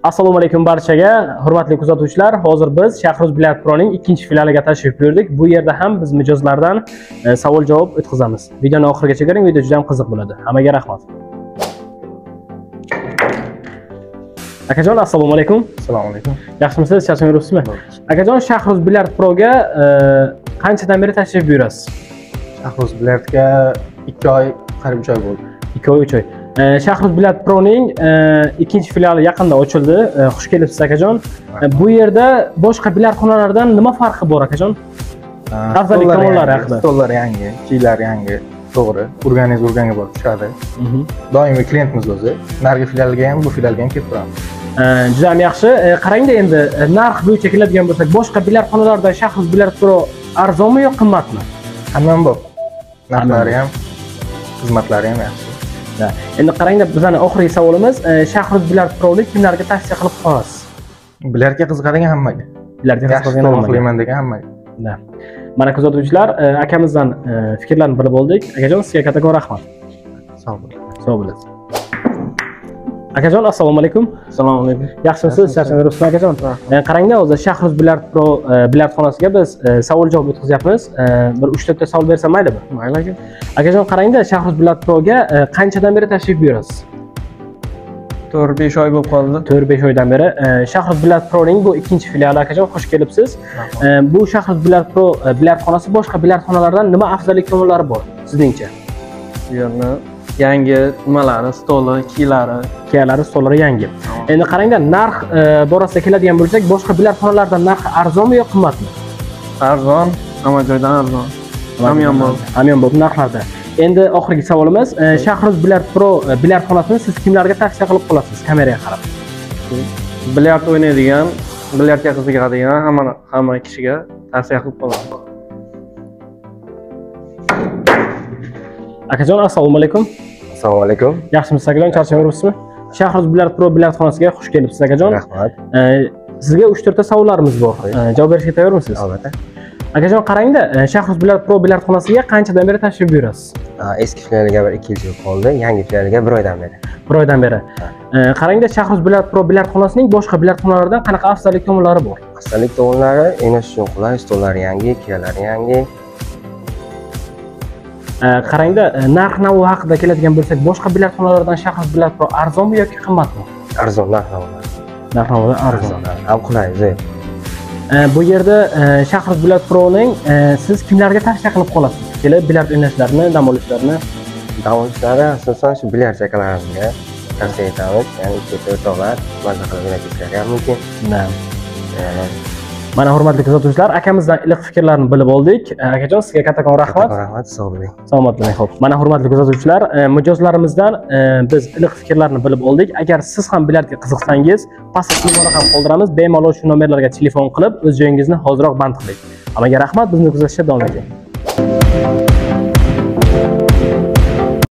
Assalomu alaykum barchaga, hurmatli kuzatuvchilar. Hozir biz Shahruz Bilyard Proning ikkinchi filialiga tashrif buyurdik. Bu yerda ham biz mijozlardan savol-javob o'tkazamiz. Videoni oxirigacha ko'ring, video juda ham qiziq bo'ladi. Hammaga rahmat. Akajon, assalomu alaykum. Assalomu alaykum. Yaxshimisiz? Charchamay yuribsizmi? Akajon, Shahruz Bilyard Proga qanchadan beri tashrif buyurasiz? Shahruz Bilyardga 2 oy, qariyb 3 oy bo'ldi. 2 oy, 3 oy. Shahruz Bilyard Proning ikkinchi filiali yaqinda ochildi. Xush kelibsiz akajon. Bu yerda boshqa bilyardxonalardan nima farqi bor akajon? Afzallik tomonlari haqida. Stollar yangi, kiylar yangi, to'g'ri. Urganingiz urganga borib tushadi. Doimiy klientimiz o'zi. Narigi filialga ham, bu filialga ham kelib turamiz. Juda ham yaxshi. Qarangda endi narx bo'yicha keladigan bo'lsak, boshqa bilyardxonalardan Shahruz Bilyard Pro arzonmi yo qimmatmi? Hamyonbop. Narxlari ham, xizmatlari ham yaxshi. Endi qarangda, bizning oxirgi savolimiz, Shahruz Bilyard Proni kimlarga tavsiya qilib qolasiz? Bilyardga qiziqadigan hammaga. Bilyardga qiziqadigan hammaga. Qilaman degan hammaga. Mana kuzatuvchilar, akamizdan fikrlarni bilib oldik. Akajon, sizga kattakon rahmat. Sog' bo'ling. Sog' bo'lasiz. Akajon, assalomu alaykum. Assalomu alaykum. Yaxshimisiz? Charchamayapsizmi akajon? Qarangda, hozir Shahruz Bilyard Pro bilyardxonasiga biz savol-javob o'tkazyapmiz. Bir 3-4 ta savol bersam maylimi? Mayli aka. Akajon, qarangda, Shahruz Bilyard Proga qanchadan beri tashrif buyurasiz? 4-5 oy bo'lib qoldi. 4-5 oydan beri. Shahruz Bilyard Proning bu ikkinchi filiali akajon, xush kelibsiz. Bu Shahruz Bilyard Pro bilyardxonasi boshqa bilyardxonalardan nima afzallik tomonlari bor sizningcha? Bu yerni yangi nimalari, stoli, kiylari, stollari yangi. Endi qarangda, narx borasida keladigan bo'lsak, boshqa bilyardxonalardan narxi arzonmi yo qimmatmi? Arzon, hamma joydan arzon. Hamyonbop. Hamyonbop narxlarda. Endi oxirgi savolimiz, Shahruz Bilyard Pro bilyardxonasini siz kimlarga tavsiya qilib qolasiz kameraga qarab? Bilyard o'ynaydigan, bilyardga qiziqadigan hamma kishiga tavsiya qilib qolaman. Akajon, assalomu alaykum. Assalomu alaykum. Yaxshimisiz akajon, charchamayapsizmi? Shahruz Bilyard Pro bilyardxonasiga xush kelibsiz akajon. Rahmat. Sizga 3-4 ta savollarimiz bor. Javob berishga tayyormisiz? Albatta. Akajon, qarangda, Shahruz Bilyard Pro bilyardxonasiga qanchadan beri tashrif buyurasiz? Eski filialiga bir 2 yil bo'lib qoldi, yangi filialiga 1 oydan beri. 1 oydan beri. Qarangda, Shahruz Bilyard Pro bilyardxonasining boshqa bilyardxonalardan qanaqa afzallik tomonlari bor? Afzallik tomonlari o'ynash uchun qulay, stollari yangi, kiyalari yangi. Qarangda, narx-navo haqida keladigan bo'lsak, boshqa bilyardxonalardan Shahruz Bilyard Pro arzonmi yoki qimmatmi? Arzon narx-navolar. Narx-navolar arzon. Ham qulay, zo'r. Bu yerda Shahruz Bilyard Proning siz kimlarga tavsiya qilib qolasiz? Kelib bilyard o'ynashlarini, dam olishlarini. Dam olishlari asosan shu bilyard akalarimizga tavsiya etamiz. Ya'ni ikkita o'rtoqlar maza qilib o'ynab ketishlari ham mumkin. Mana hurmatli kuzatuvchilar, akamizdan iliq fikrlarni bilib oldik. Akajon, sizga kattakon rahmat. Rahmat, sog' bo'ling. Salomat bo'ling. Xo'p. Mana hurmatli kuzatuvchilar, mijozlarimizdan biz iliq fikrlarni bilib oldik. Agar siz ham bilyardga qiziqsangiz, pastda telefon raqam qoldiramiz. Bemalol shu nomerlarga telefon qilib, o'z joyingizni hoziroq band qiling. Hammaga rahmat, bizni kuzatishda davom eting.